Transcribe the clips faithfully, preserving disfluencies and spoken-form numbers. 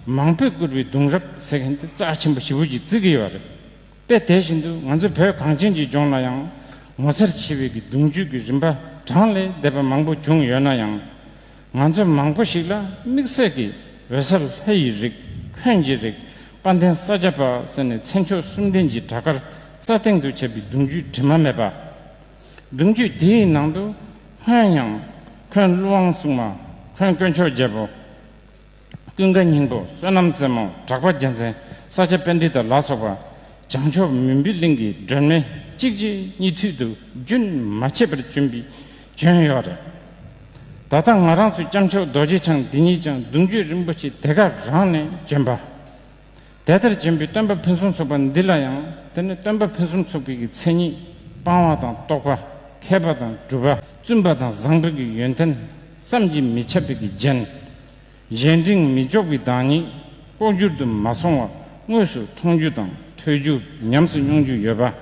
མང་པོས་བསྐུར་བའི་གདུང་རབས་ཟེར་མཁན་དེ་རྩ་ཆེན་པོ་ཞེ་པོ་ཅིག་བརྩི་གི་ཡོད་རེད། དཔེ་དེ་བཞིན་དུ་ང་ཚོ་བོད་གངས་ཅན་གྱི་ལྗོངས་ལ་ཡང་ངོ་མཚར་ཆེ་བའི་གི་གདུང་རྒྱུད་ཀྱི་རིམ་པ་གྲངས་ལས་འདས་པ་མང་པོ་བྱུང་ཡོད་ན་ཡང་། ང་ཚོ་མང་པོ་ཞིག་ལ་དམིགས་བསལ་གྱི་འོད་གསལ་ལྷ་ཡི་རིགས། འོན་གྱི་རིགས། དཔལ་ལྡན་ས་སྐྱ་པ་ཟེར་ནས་མཚན་མཆོག་གསུམ་ལྡན་གྱི་གྲྭ་མཁར་རྩ་སྟེང་དུ་བྱས་པའི་གདུང་རྒྱུད་དྲི་མ་མེད་པ། གདུང་རྒྱུད་དེའི་ནང་དུ་སྔོན་ཡང་འཁོན་ཀླུ་དབང་སྲུང་མ། འཁོན་དཀོན་མཆོག་རྒྱལ་པོ། ཀུན་དགའ་སྙིང་པོ། བསོད་ནམས་རྩེ་མོ། གྲགས་པ་རྒྱལ་མཚན། ས་སྐྱ་པཎྜི་ཏ་ལ་སོགས་པ་བྱང་ཕྱོགས་མུན་པའི་གླིང་གི་སྒྲོན་མེ་གཅིག་རྗེས་གཉིས་མཐུད་དུ་རྒྱུན་མ་ཆད་པར་བྱོན་པའི་བྱོན་ཡོད་རེད། ད་ལྟ་ང་རང་ཚོའི་སྐྱབས་མཆོག་རྡོ་རྗེ་འཆང་འདི་ཉིད་ཀྱང་གདུང་རྒྱུད་རིན་པོ་ཆེ་དེ་ག་རང་ནས་བྱོན་པ། དེ་ལྟར་བྱོན་པའི་སྟོན་པ་ཕུན་སུམ་ཚོགས་པ་འདི་ལ་ཡང་། དེ་ནི་སྟོན་པ་ཕུན་སུམ་ཚོགས་པའི་གི་མཚན་ཉིད། སྤང་བ་དང་རྟོགས་པ། མཁས་པ་དང་གྲུབ་པ། བཙུན་པ་དང་བཟང་པོའི་གི་ཡོན་ཏན་བསམ་གྱིས་མི་ཁྱབ་པའི་གི་རྒྱན། གཞན་དྲིང་མི་འཇོག་པའི་བདག་ཉིད། ལྐོག་གྱུར་དུ་མ་སོང་བ་དངོས་སུ་མཐོང་རྒྱུ་དང་ཐོས་རྒྱུ། ཉམས་སུ་མྱོང་རྒྱུ་ཡོད་པ།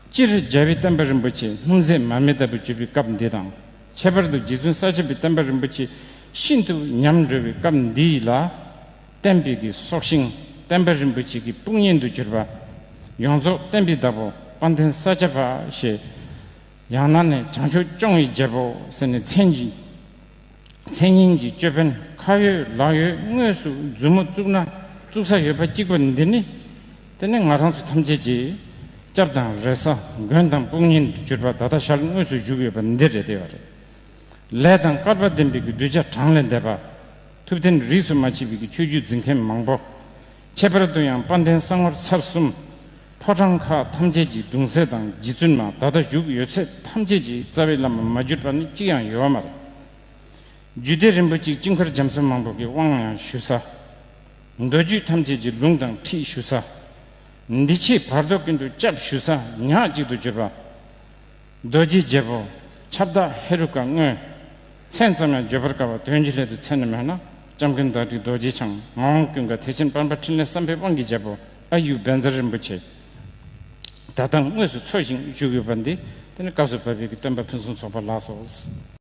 སྤྱིར་རྒྱལ་བའི་བསྟན་པ་རིན་པོ་ཆེ་སྣུམ་ཟད་མ་མེད་ལྟ་བུ་གྱུར་པའི་སྐབས་འདི་དང་། ཁྱད་པར་དུ་རྗེ་བཙུན་ས་སྐྱ་པའི་བསྟན་པ་རིན་པོ་ཆེ་ཤིན་ཏུ་ཉམས་འགྲོ་བའི་སྐབས་འདི་ལ། བསྟན་པའི་གི་སྲོག་ཤིང་བསྟན་པ་རིན་པོ་ཆེ་གི་དཔུང་གཉེན་དུ་གྱུར་པ། ཡོངས་རྫོགས་བསྟན་པའི་བདག་པོ་དཔལ་ལྡན་ས་སྐྱ་པ་ཞེས། ཡང་ན་ནི་བྱང་ཆུབ་སྐྱོང་བའི་རྒྱལ་པོ་ཟེར་ནས་མཚན་གྱི། མཚན་སྙན་གྱི་ཅོད་པན་ཁ་ཡོད་ལག་ཡོད་དངོས་སུ་མཛུབ་མོ་བཙུགས་ན་བཙུགས་ས་ཡོད་པ་གཅིག་པ་འདི་ནི། དེ་ནི་ང་རང་ཚོ་ཐམས་ཅད་ཀྱི་སྐྱབས་དང་རེ་ས། མགོན་དང་དཔུང་གཉེན་དུ་གྱུར་པ། ད་ལྟ་ཞལ་དངོས་སུ་བཞུགས་ཡོད་པ་འདི་རེད་དེ་བ་རེད། ལས་དང་སྐལ་པ་ལྡན་པའི་གི་གདུལ་བྱ་གྲངས་ལས་འདས་པ། ཐུབ་བསྟན་རིས་སུ་མ་ཆད་པའི་གི་ཆོས་བརྒྱུད་འཛིན་མཁན་མང་པོ། ཁྱད་པར་དུ་ཡང་དཔལ་ལྡན་ས་ངོར་ཚར་གསུམ། ཕོ་བྲང་ཁག་ཐམས་ཅད་ཀྱི་གདུང་སྲས་དང་རྗེ་བཙུན་མ། ད་ལྟ་བཞུགས་ཡོད་ཚད་ཐམས་ཅད་ཀྱི་རྩ་བའི་བླ་མ་མ་གྱུར་པ་ནི་གཅིག་ཡང་ཡོད་པ་མ་རེད། རྒྱུད་སྡེ་རིན་པོ་ཆེའི་དཀྱིལ་འཁོར་རྒྱ་མཚོ་མང་པོ་གི་དབང་ཡང་ཞུ་ས། མདོ་རྒྱུད་ཐམས་ཅད་ཀྱི་ལུང་དང་ཁྲིད་ཞུ་ས། འདི་ཕྱི་བར་དོ་ཀུན་ཏུ་སྐྱབས་ཞུ་ས་ཉག་གཅིག་ཏུ་གྱུར་པ། རྡོ་རྗེ་རྒྱལ་པོ། ཁྱབ་བདག་ཧེ་རུ་ཀ་དངོས། མཚན་ཙམ་ཡང་བརྗོད་པར་དཀའ་བ་དོན་གྱི་སླད་དུ་མཚན་ནི་མེད་ན། སྐྱབས་མགོན་བདག་ཁྲི་རྡོ་རྗེ་འཆང་། ངག་དབང་ཀུན་དགའ། ཐེག་ཆེན་དཔལ་འབར། ཕྲིན་ལས་བསམ་འཕེལ་དབང་གི་རྒྱལ་པོ། ཨ་ཡུ་བཛྲ་རིན་པོ་ཆེ། ད་ལྟ་དངོས་སུ་འཚོ་ཞིང་བཞུགས་ཡོད་པ་འདི། དེ་ནི་སྐབས་སུ་བབས་པའི་གི་སྟོན་པ་ཕུན་སུམ་ཚོགས་པ་ལགས་སོ།